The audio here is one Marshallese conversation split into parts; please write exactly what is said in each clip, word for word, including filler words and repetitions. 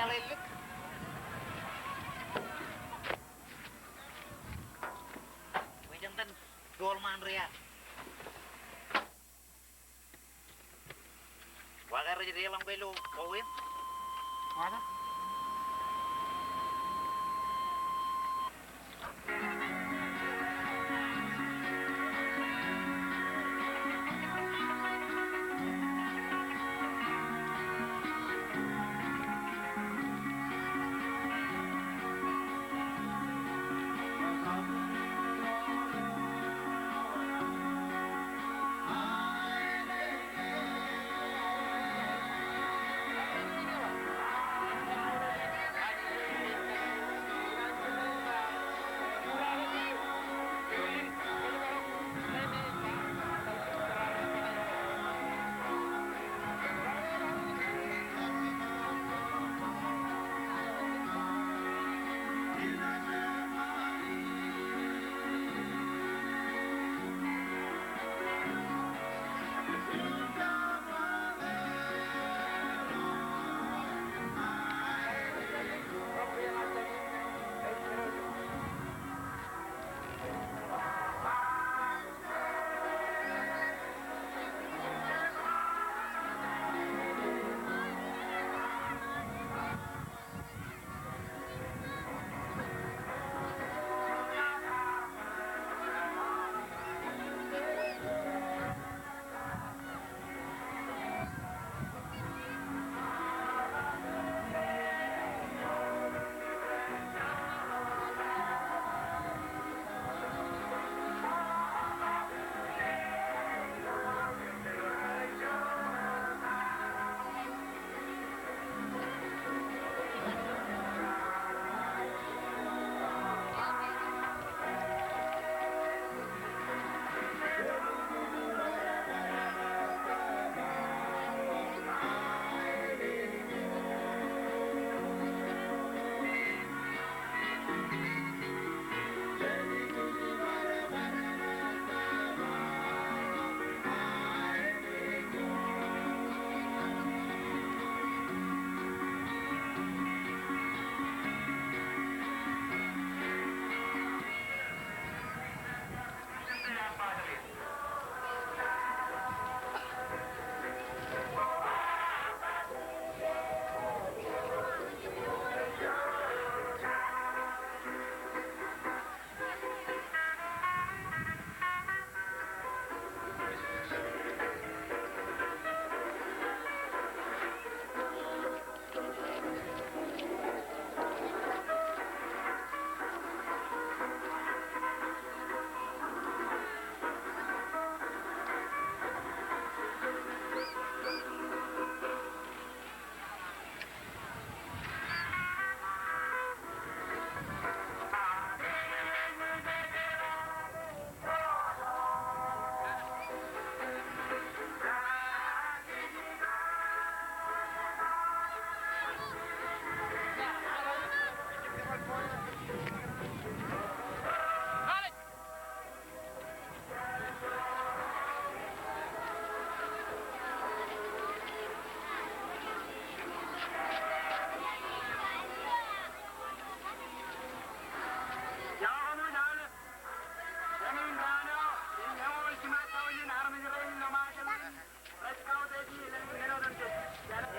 Bwe jen iten doḷ ṃaan ri ad. Wa ke rej deḷọñ ke ilo kowin? Wa ke?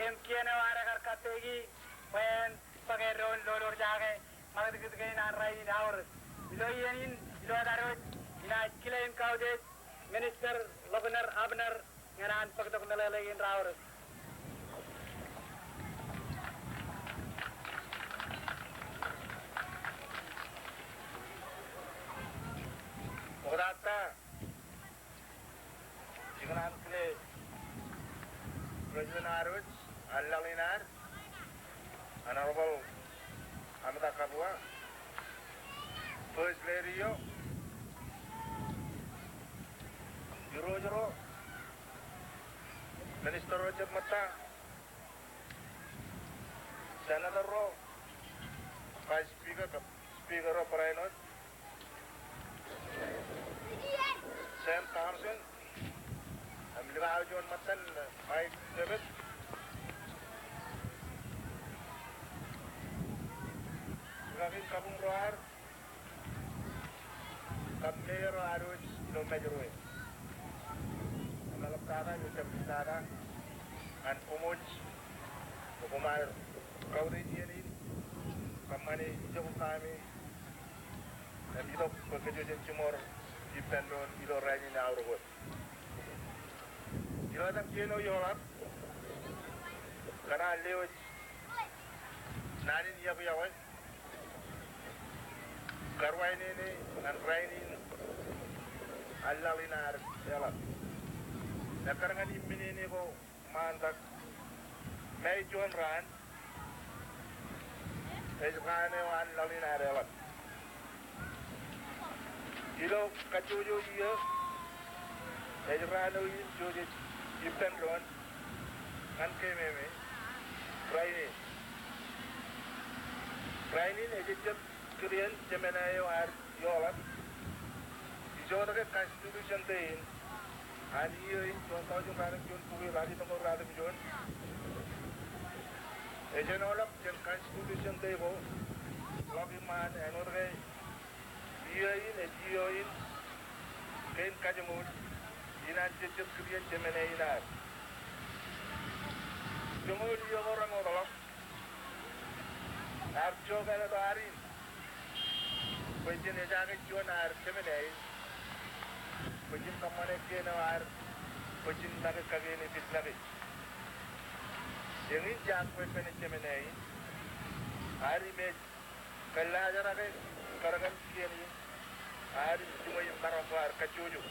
Im kien eo ad kar kappeki bwe en bōk eddoin lolorjake ṃakūtkūt kein an rainin aorōk. Ilo iien in, ilo etal eo, inaaj kile im kautiej Minister Lobner Abner ñan an bōktok meḷeḷe in raorōk. Ṃoktata, ikōṇaan kile President eo ad, an laḷ in ad, Honorable Amita Kabua, First Lady eo, Irooj ro, Minister ro jet ṃōtta, Senator ro, Vice Speaker kab Speaker ro barāinwōt, Sam Thompson, im likao juon ṃōttan, Mike David, Kabuñ ro ad kab meḷeḷe ro ad wōj ilo Mājro in. Im eḷaptata ilo jabdewōt tata ñan koṃ wōj bwe koṃ ar kautiej iien in, kōṃṃane ijoko kami, im itok bwe kōj wōj jen jiṃor ippān doon ilo rainin aorōk wōt. Ilo etan kien eo eḷap, kōn an lewōj naan in yokwe, karuwainene ñan rainin an laḷ in ad eḷap. Ekkar ñan imminene ko ṃaantak, May juon raan ej raan eo an laḷ in ad eḷap. Ilo kajjojo iiō, ej raan eo in jej ippān doon ñan keememej rainin. Rainin ejejjet kūr iien jemān eo ad eḷap. Ijoke Constitution Day in an iiō in, juon taujin raan im juon bukwi ratimjuon, ratimjuon, ej āinwōt ḷọk jān Constitution Day ko ḷọk iṃaan āinwōt ke iiō in ej iiō in kein kajoñoul in an jejjet kūr iien jemān in ad. Joñoul iiō ko remootḷọk, ear jokāāl tok ad in bwe jen ejaake juon ad jemān in, bwe jen kōṃṃane kien eo ad, bwe jen make kakene pil make. Eñin jaar kweppān jemān in, ad im ej kōllaajrake kōrōk in kien in, ad im jiṃwe im maroñ ko ad kajjojo.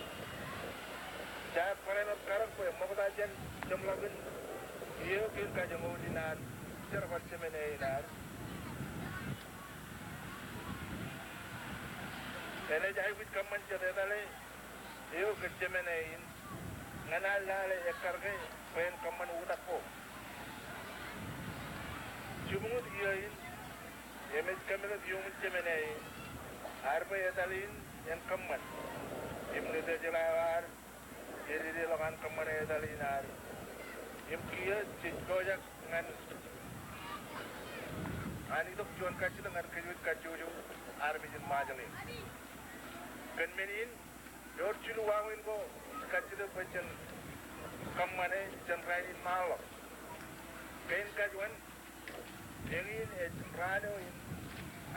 Jaar barāinwōt karōk bwe ṃokta jān jeṃḷọkin iiō kein kajoñoul in an jerbal jemān in ad, enaaj aikuj kōṃṃan jet etale eo kōn jemān in ñan ad lale ekkar ke bwe en kōṃṃan utak ko. Jibukwi iiō in im ej kōmmitōt iuṃwin jemān in ad bwe etal in en kōṃṃan. Im Ṇitijeḷā eo ad ededeḷọk an kōṃṃane etal in ad. Im kiiō jej pojak ñan an itok juon kajjitōk ñan kōj wōj kajjojo armej in Ṃajeḷ in. Kōn men in, ewōr jilu wāween ko ij kajjitōk bwe jen kōṃṃane jān rainin ṃaanḷọk. Kein kajuon, eñin ej raan eo in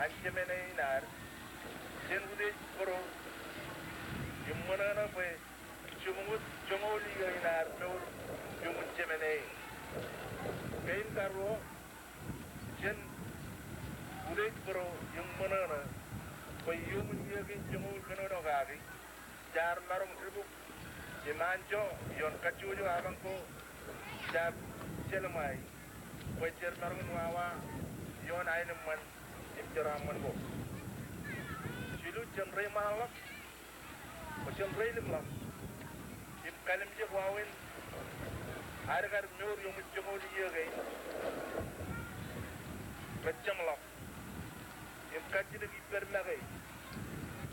an jemān in ad, jen utiej bōro im ṃōṇōṇō bwe jibukwi joñoul iiō in ad mour iuṃwin jemān in. Kein karuo, jen utiej bōro im ṃōṇōṇō bwe iuṃwin iiō kein joñoul kōnono kaki, jaar maroñ dibuk im anjọ ioon kajjojo apañ ko jaar jelṃae bwe jen maroñ in wawa ioon aenōṃṃan im jeraaṃṃan ko. Jilu, jen reiṃaanḷọk bwe jen reilimḷọk im kalimjek wāween ad kar mour iuṃwin joñoul iiō kein rej jeṃḷọk im kajjitōk ippād make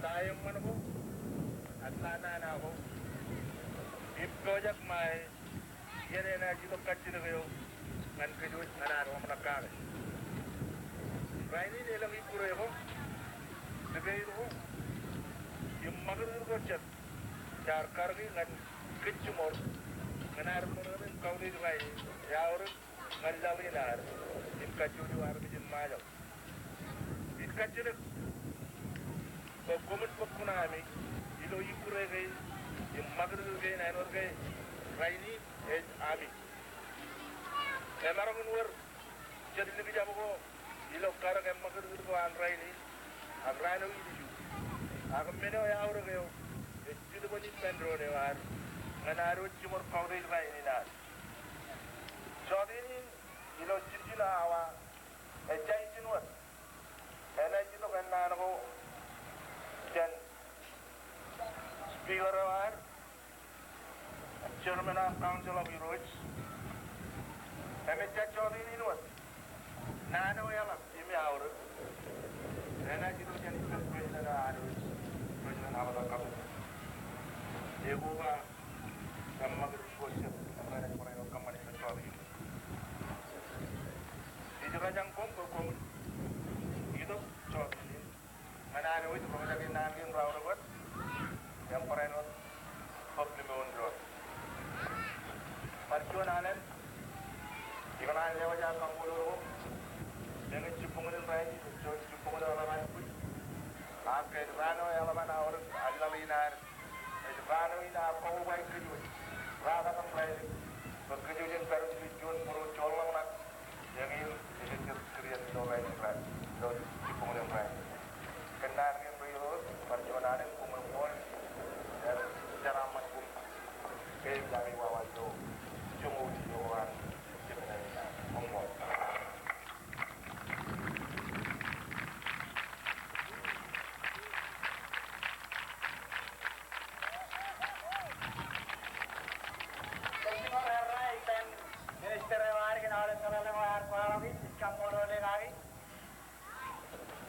ta eṃṃan ko ak ta nana ko im pojak ṃae iien enaaj itok kajjitōk eo ñan kōj wōj ñan ad ḷōmṇak kake. Rainin elōñ ikkure ko, debate ko im ṃakūtkūt ko jet jaar karōki ñan kōj jiṃor ñan ad ṃōṇōṇō im kautiej rainin eaorōk ñan laḷ in ad im kajjojo armej in Ṃajeḷ. Ij kajjitōk bwe koṃwin bōk kuṇaami ilo ikkure kein im ṃakūtkūt kein āinwōt ke rainin ej ami. Emaroñ in wōr jet likjab ko ilo karōk eṃṃakūtkūt ko an rainin ak raan eo ilju. Ak men eo eaorōk eo ej jitōbōn ippān doon eo ad ñan ad wōj jiṃor kautiej rainin ad. Jọteen in ilo jiljino awa ejja ijin wōt. Enaaj itok ennaan ko jān Speaker eo ad, Chairman an Council of Irooj, im ejja jọteen in wōt. Naan eo eḷap im eaorōk enaaj itok jān ippān President eo ad, President Abata Kabok. Eokwe, eṃṃakūt ko jet, eṃṃakūt ko jet, kōṃṃane jọteen in. Ij rōjañ koṃ bwe koṃwin itok jọteen in. Juon jibboñōn eḷap an bwij. Ak ej raan eo eḷap an aorōk an laḷ in ad. Ej raan eo in ear kobaik kōj wōj. Raar kōtōn raan in. Bwe kōj wōj en pād wōt ilo juon būruon joorḷọk ṇak. Eñin ej ej jet kūr iien ilo raan in raan. Ilo jibboñōn in raan. Kōnnaan kein ro Irooj, bar juon alen koṃwin ṃool. Ej jeraaṃṃan koṃ. Kein ilo aō wāween ilo joñoul eo an. Koṃṃool. Kōj jiṃor errā ippān minister eo ad kōn aolep meḷeḷe ko ear kwaḷọk in, ij kaṃṃoolol e kaki.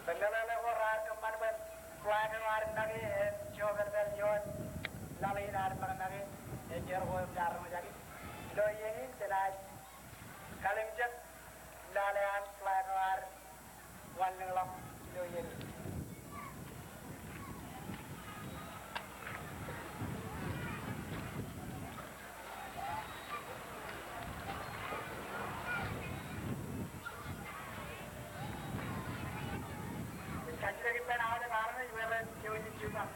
Bwe meḷeḷe ko raar kōṃṃan bwe flag eo ad nañe en jepālpāl ioon laḷ in ad ḷọk nañe en jerọwiwi im jaroñjaki. Ilo iien in jenaaj kallimjek lale an flag eo ad wanlōñḷọk ilo iien in. Kajjitōk ippān aolep armej bwe ren jouj im jutak.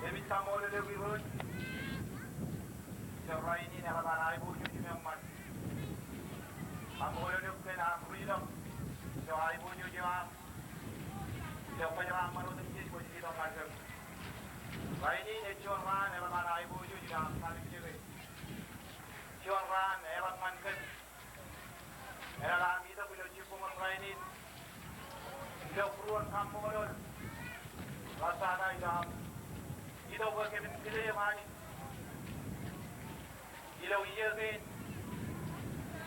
Im ij kaṃṃoolol eok Irooj ilo rainin eḷap an aiboojoj im eṃṃan. Kaṃṃoolol eok kōn aṃ ri-ilọk ilo aiboojoj eo aṃ ilo kwōj jeraaṃṃan wōt im jej kwōj letok ñan kōm. Rainin ej juon raan eḷap an aiboojoj ilo aṃ kallimjeke. Juon raan eḷap ñan kōm. Enaaj itok ilo jibboñōn rainin ilo būruon kaṃṃoolol ḷaptata ilo aṃ itok bwe kōmin kile eok Anij ilo iiō kein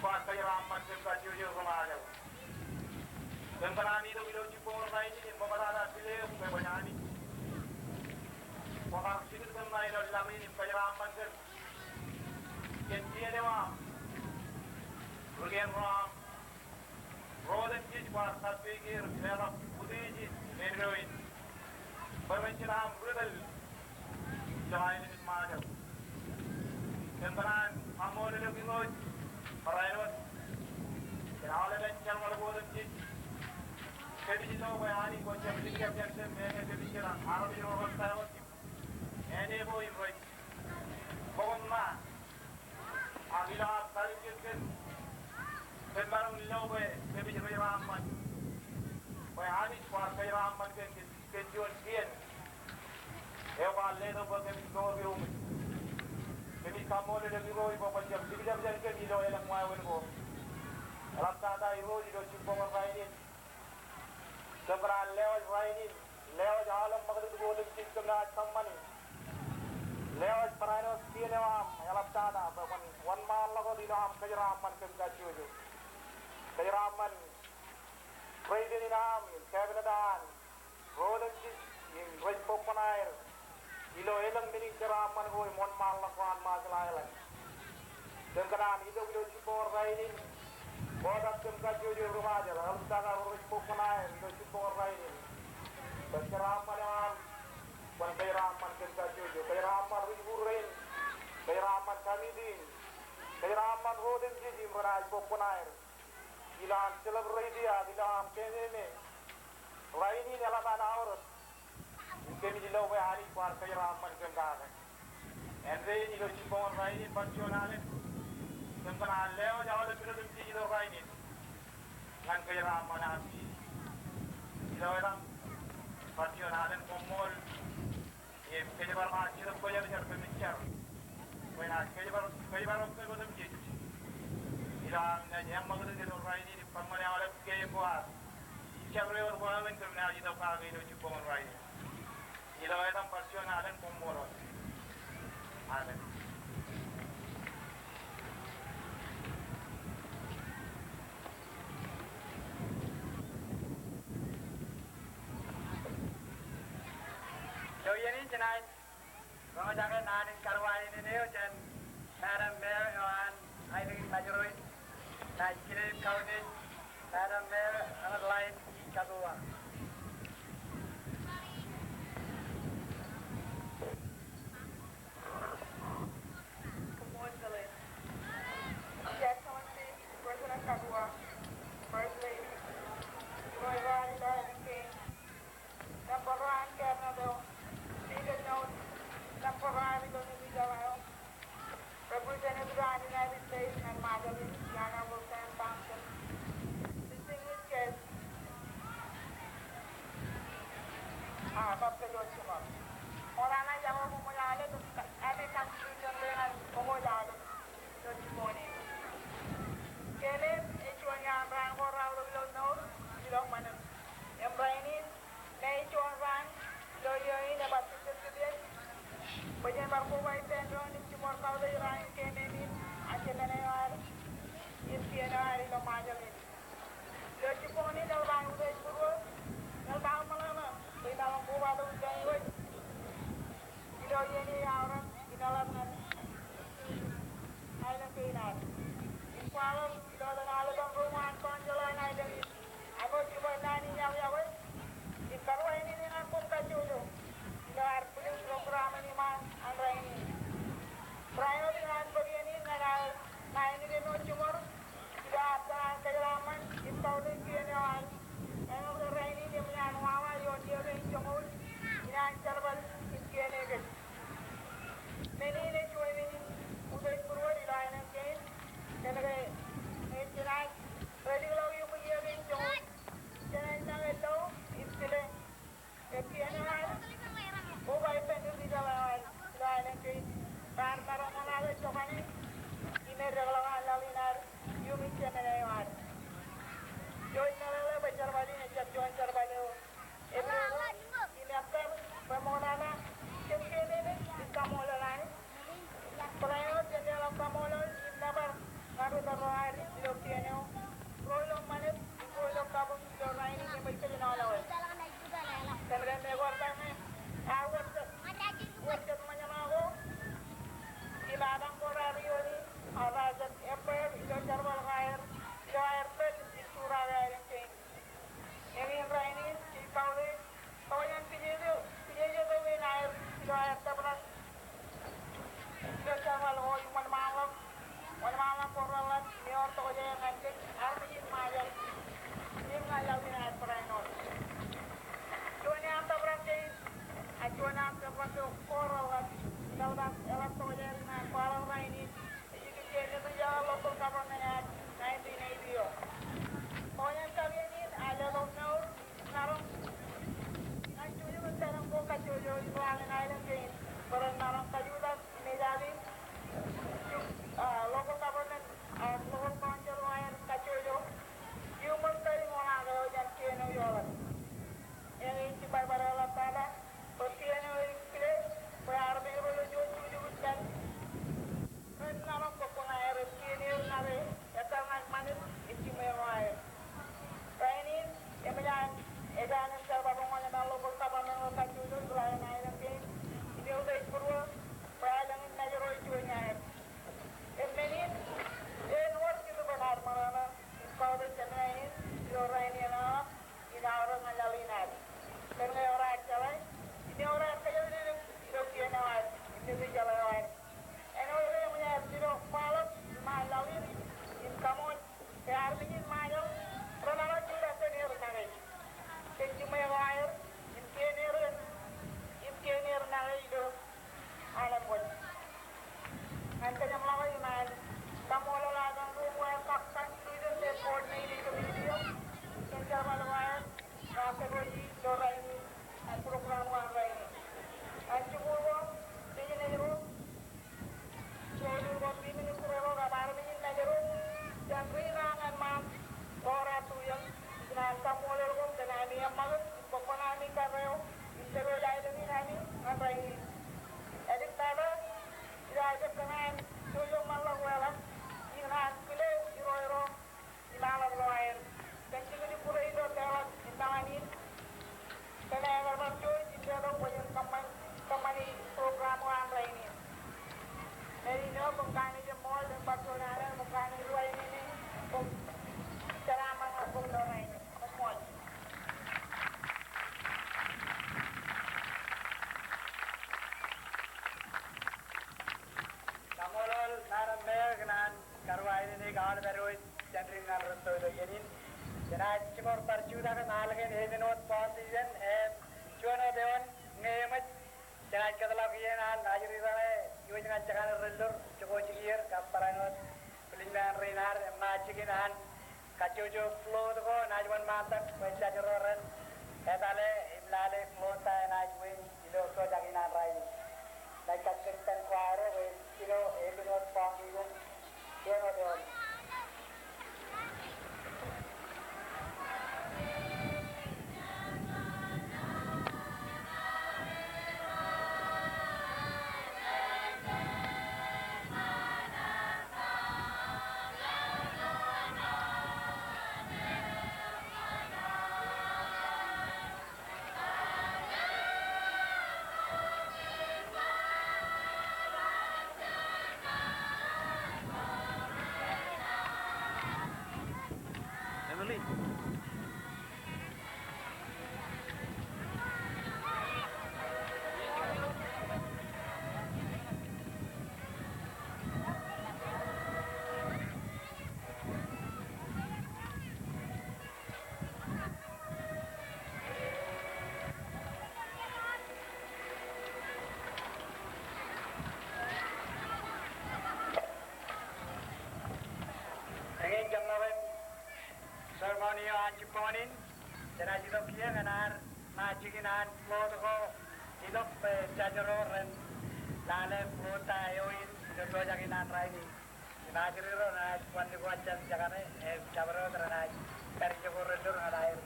kwaar kōjeraaṃṃan kōm kajjojo ri-Ṃajeḷ. Kōm kōṇaan itok ilo jibboñōn rainin im ṃoktata kile eok bwe kwōj Anij. Kwō kar jilkintok ṇa ilo laḷ in im kōjeraaṃṃan kōm. kōn kien eo aṃ, ri-kien ro aṃ, ro otemjej kwaar kappeke er, leḷọk utiej in men kein bwe ren jinaṃ ri-tōl ilo aelōñ in Ṃajeḷ. Kōn kōṇaan kaṃṃoolol eok Irooj barāinwōt kōn aolepen jerbal ko otemjej. Kōmij lo bwe Anij kwōn jab likjab jān kōm, meñe kōmij kōṇaan armej ro rej tōpar kōm. Āinwōt eo in rej bōk ṃaan ak ilo aṃ kalimjek kōm, kōm maroñ lo bwe kōmij reraaṃṃan bwe Anij kwaar kōjeraaṃṃan kōm kōn kōn juon kien eo kwaar letok bwe kōmij mour iuṃwin. Kōmij kaṃṃoolol eok Irooj bwe kwōn jab likjab jān kōm ilo elōñ wāween ko. Eḷaptata Irooj ilo jibboñōn rainin, kōm kōṇaan lewōj rainin, lewōj aolep ṃakūtkūt ko otemjej kōm naaj kōṃṃani. Lewōj barāinwōt kien eo aṃ, eḷaptata bwe kwōn wōnṃaanḷọk wōt ilo aṃ kōjeraaṃṃan kōm kajjojo. Kōjeraaṃṃan president in aṃ, im cabinet eo an, ro otemjej im rej bōk kuṇaer ilo elōñ men in jeraaṃṃan ko im wōnṃaanḷọk ko an Marshall Islands. Kōm kōṇaan itok ilo jibboñōn rainin, bōtab kōm kajjojo ri Ṃajeḷ, eḷaptata ro rej bōk kuṇaer ilo jibboñōn rainin, bwe jeraaṃṃan eo aṃ kwōn kōjeraaṃṃan kōm kajjojo, kōjeraaṃṃan ri-jikuuḷ rein, kōjeraaṃṃan committee in, kōjeraaṃṃan ro otemjej im renaaj bōk kuṇaer ilo aṃ celebrate ak ilo aṃ kememej rainin eḷap an aorōk. Im kōmij lo bwe Anij kwaar kōjeraaṃṃan kōm kake. Āindein ilo jibboñōn rainin bar juon alen, kōm kōṇaan lewōj aolep men otemjej ilo rainin ñan kōjeraaṃṃan aṃ. Ilo etaṃ, bar juon alen koṃṃool im kōjparok aṃ Jetōb Kwōjarjar kōmij jar bwe enaaj kōjpar, kōjparok kōm otemjej ilo aṃ naaj eṃṃakūt kōm ilo rainin im kōṃṃane aolep kein ko ad. Jar eo wāween kōm naaj itok kake ilo jibboñōn rainin. Ilo etaṃ bar juon alen koṃṃool. Amen. Ilo iien in jenaaj roñjake naan in karuwaineneeo jān Madam Mayor eo an aelōñ in Mājro in. Naaj kile im kautiej Madam Mayor Eñedlain Kabua. Congratulations, President Kabua, First Lady, ilo ilo ad ilo aelōñ kein, member ro an cabinet eo, Speaker eo, member ro an ilo legislature eo, representative eo an United States ñan Ṃajeḷ in, the Honorable Sam Thompson, distinguished guests, ak kab kōj jiṃor. Ṃokta naaj yokwe koṃ aolep, happy Constitution Day ñan koṃ aolep ilo jibboñōn in. Keememej ej juon iaan raan ko raorōk ilo mour, ilo ṃanit. Im rainin, Ṇe ej juon raan ilo iiō in ebar jejjet kijeek bwe jen bar koba ippān doon im jiṃor kautiej raan in keememej in, ak jemān eo ad im kien eo ad ilo Ṃajeḷ in. Ilo jibboñōn in eḷap an utiej būruō, eḷap an ṃōṇōṇō bwe imaroñ kobatok ippān Irooj ilo iien in eaorōk im eḷap ñan aelōñ kein ad. Im kwaḷọk ilo etan aolepen ro ṃaan council an aelōñ in, ak ilo jibwe naan in yokwe yokwe im karuwainene ñan koṃ kajjojo ilo ad bwilōñ program in iṃaan an rainin. Barāinwōt ikōṇaan bōk iien in ñan aō ṇa āinwōt jiṃor ilo ad kōṇaan kōjeraaṃṃan im kautiej kien eo ad. Āinwōt ke rainin eṃōj an wawa ioon iiō kein joñoul ikōṇaan jerbal im kien eo kōj. Men in ej juon men in utiej būruod ilo aelōñ kein kōnke Aolep adwōj jān dik ñan rūtto ilo iien in. Jenaaj jibor bar jutak im alikkar ālikin wōt ball season im juon wōt eoon ñe eṃōj. Jenaaj kōtḷọk iien an ajri ro eo ej wōj ñan jekane Rellor, Joko Jikier, kab barāinwōt buliṃeañ rein ad, im ṃaat jikin an kajjojo float ko enaaj wōnṃaantak bwe jajro ren etale im lale float ta enaaj win ilo tojak in an rainin. Ij kajjitōk ippān kwaḷọk bwe ilo ālikin wōt ball season, juon wōt eoon. Emily. Eñin kōṃṃan ceremony eo an jibboñōn in, jenaaj itok kiiō ñan ad ṃaat jikin an float ko itok bwe jajro ren lale float ta eo in ilo tojak in an rainin. Im ajri ro renaaj wanlōñ ko jān jekane, im jabdewōt renaaj pād ijoko Rellor ñan aer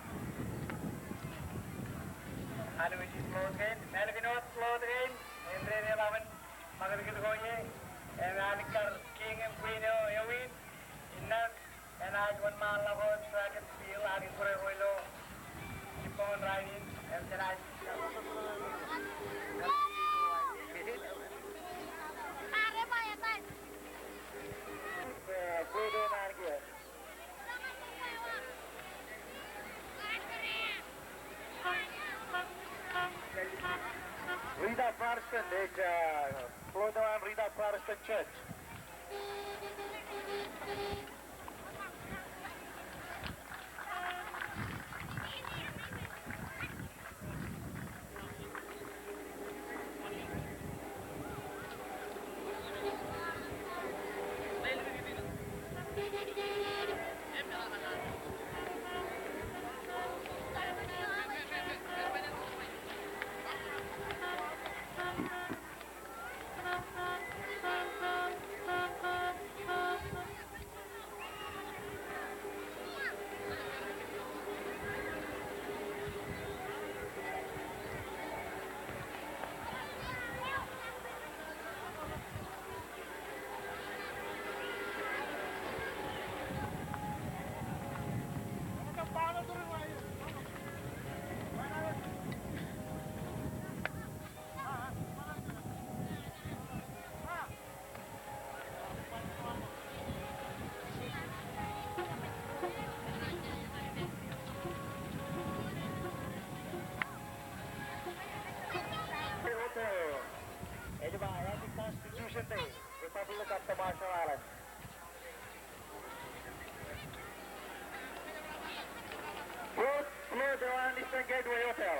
alwōj float kein, im ālikin wōt float kein, im ren eḷap in ṃakūtkūt ko ie, im alikkar king im queen eo ewi, innām enaaj wōnṃaanḷọk wōt track and field ak ikkure ko ilo jibboñōn rainin, im jenaaj Rita Protestant, ej, uh, float eo an Rita Protestant Church. Hotel. Ej ba Happy Constitution Day, Republic of the Marshall Islands. Float, float eo an Eastern Gateway Hotel.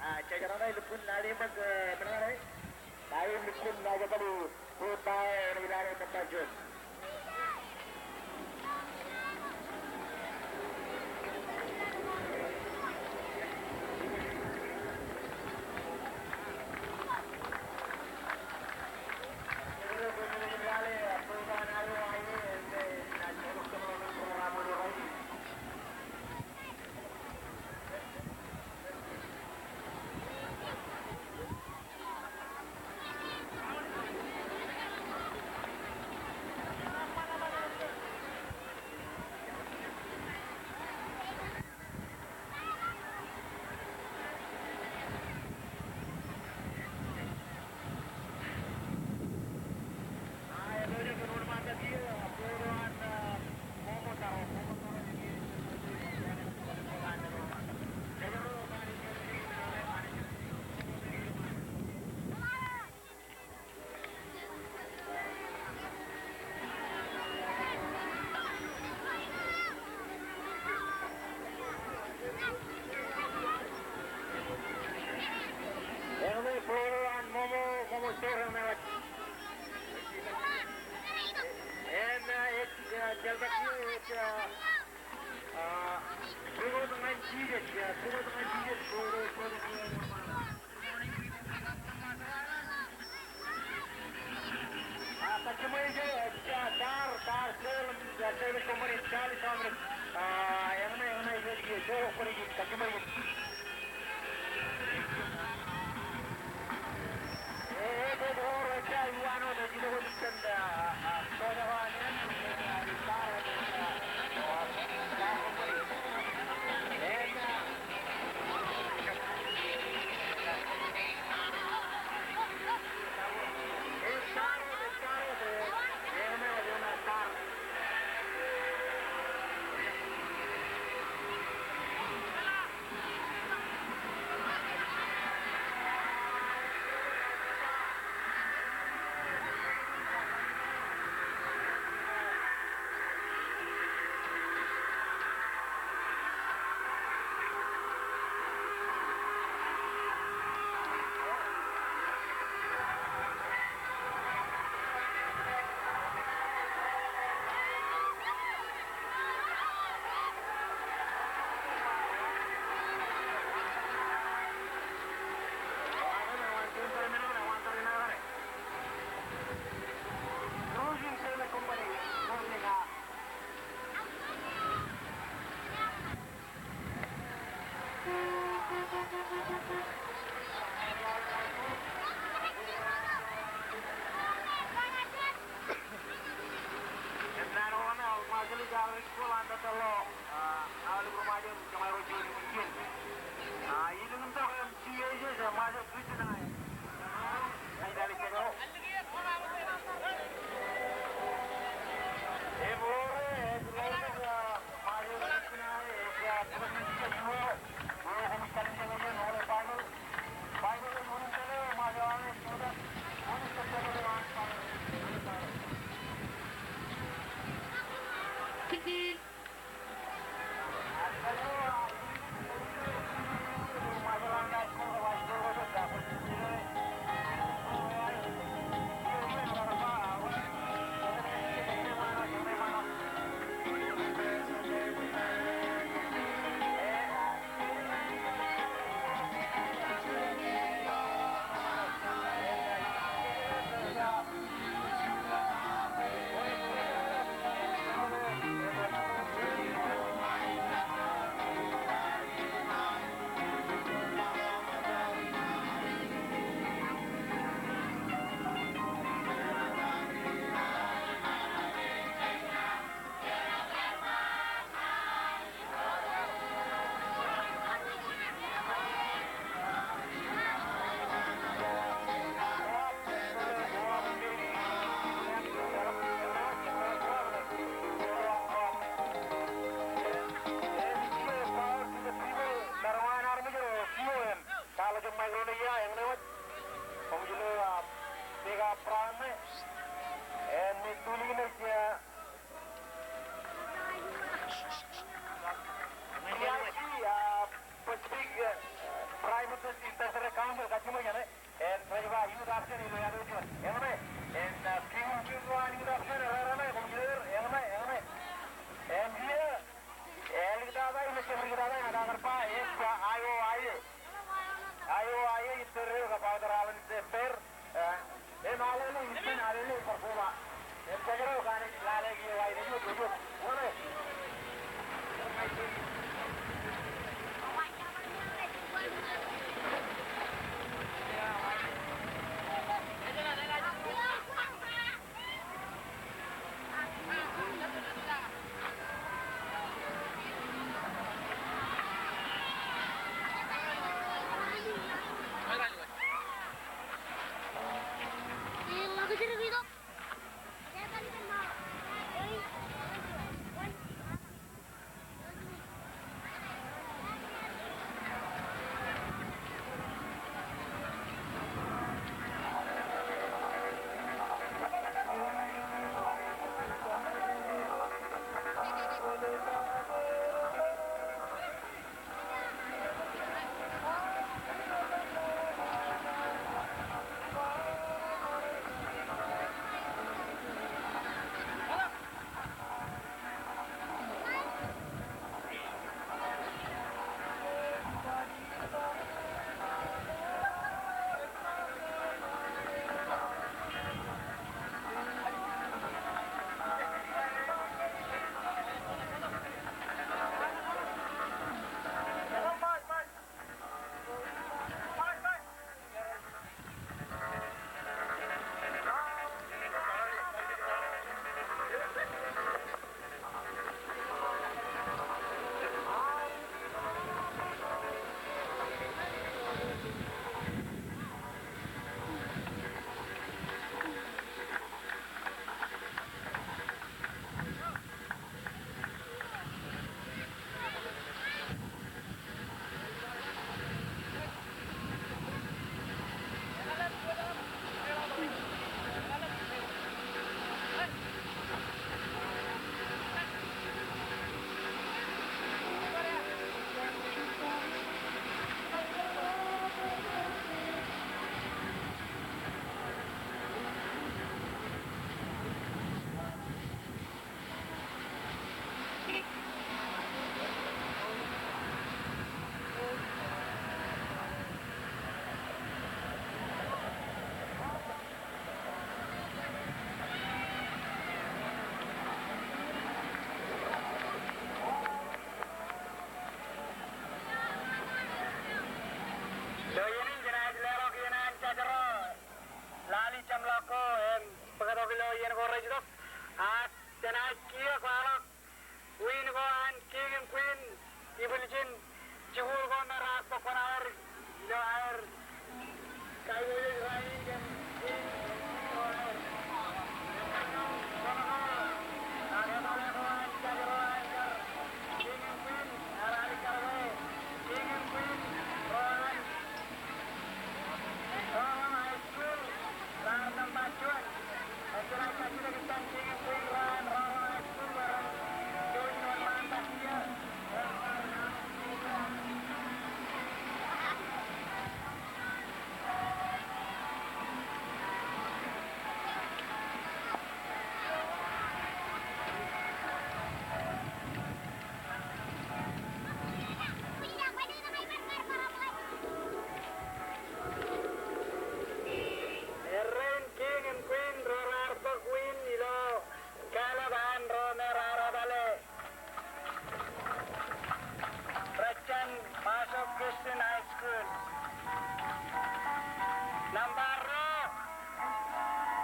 Ah, jej kōṇaan lukkuun lale ṃōk, eh, men eo ṇe. Lale lukkuun lale kōṇaan, eh, float ta eo ej lale ṃōk ta juon. Ah, pukot ñan jijet, ah, pukot ñan jijet. Ah, kajjiṃwe ijo, ah, tar, tar, sel, ah, service company, Charlie Thomas. Ah, eñṇe, eñṇe, ijo, ijo, sel company, kajjiṃwe ijo. ko rej itok, ak jenaaj kiiō kwaḷọk win ko an King im Queen ibwiljin jikuuḷ ko me raar bōk kuṇaō aer ilo aer kaiwōj rainin kōn win ko aer. Ak etal eo an judge ro an kar King im Queen, ear alikkar bwe King im Queen ro an Rọrọm High School raar nōṃba juon. Ej jenaaj kajjitōk itōn King im Queen ro an Rọrọm High School bwe ren jouj im wōnṃaantak kiiō. Errein King im Queen ro raar bōk win ilo kāālōt an ro me raar etale rej jān Marshall Christian High School. Nōṃba ruo,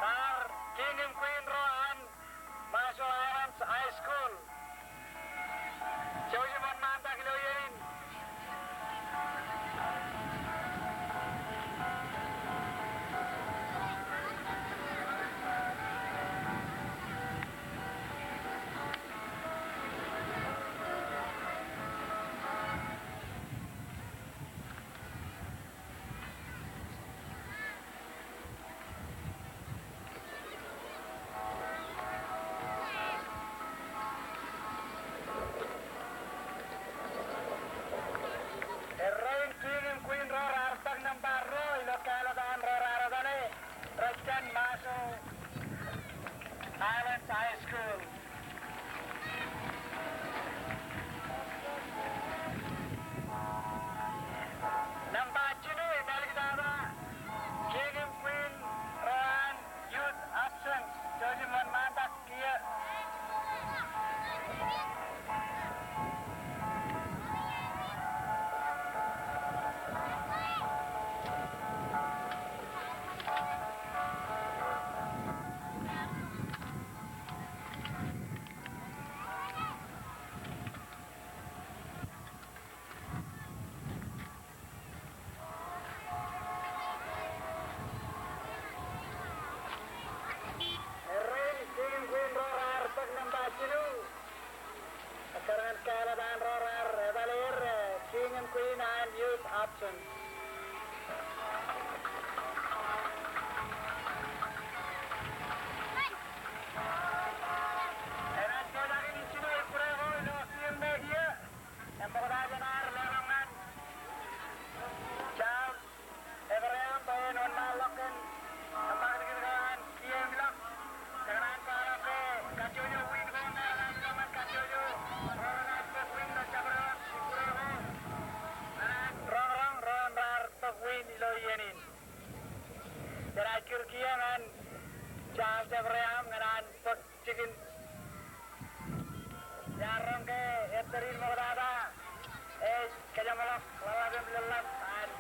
raar King im Queen ro an Marshall Islands High School. Jouj im wōnṃaantak ilo iien in. Errein King im Queen ro raar bōk nōṃba ruo ilo kāālōt an ro raar etale rej jān Marshall Islands High School. Nōṃba jilu im āliktata King im Queen ro an youth option. Jouj im wōnṃaantak kiiō. Errein King im Queen ro raar bōk nōṃba jilu. Ekkar ñan kāālōt an ro raar etale er, eh, King im Queen an youth option. Enaaj pojak in ijjino ikkure ko ilo field ṇe kiiō. Eṃṃokta jān ad leḷọk ñan Charles Abraham bwe en wōnṃaanḷọk kōn eṃṃakūtkūt ko an kiiō im ilọk. Kōṇaan kwaḷọk ke kajjojo win ko me enaaj ilọk ñan kajjojo ro renaaj bōk win ilo jabdewōt ikkure ko. Kōṇaan roñroñ ro raar bōk win ilo iien in. Jenaaj kūr kiiō ñan Charles Abraham ñan an bōk jikin. Iar roñ ke ettōr in ṃoktata ej kōjeṃḷọk ḷōḷḷap im lōḷḷap an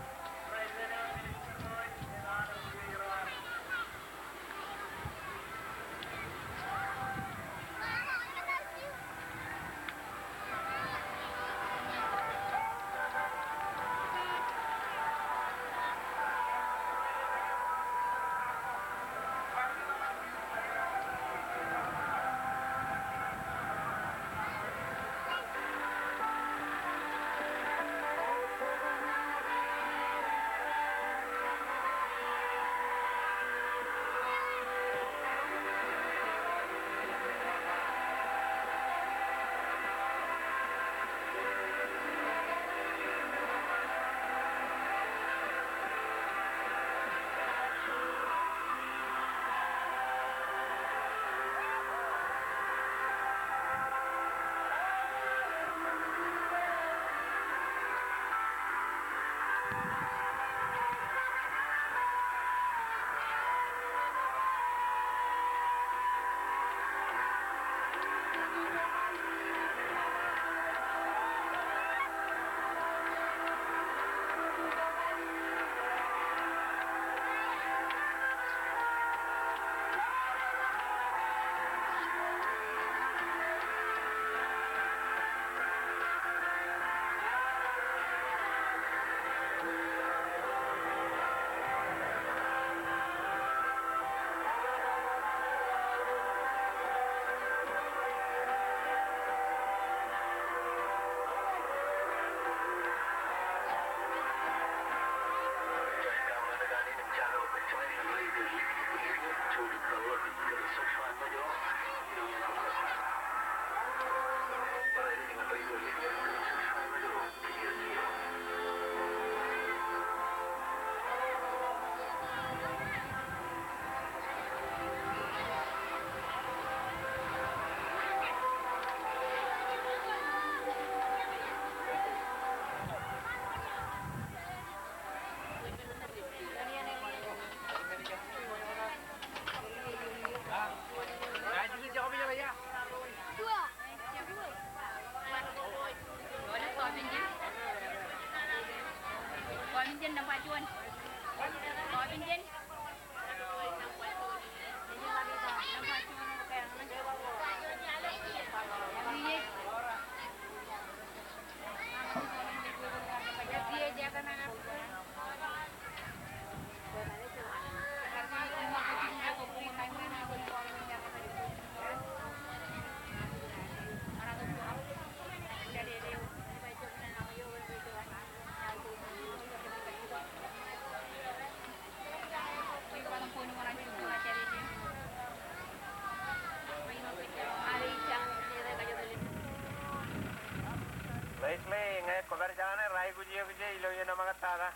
Leslie, ñe kwōpād jekane, raikuj eok je ilo iien eo ṃōk tata.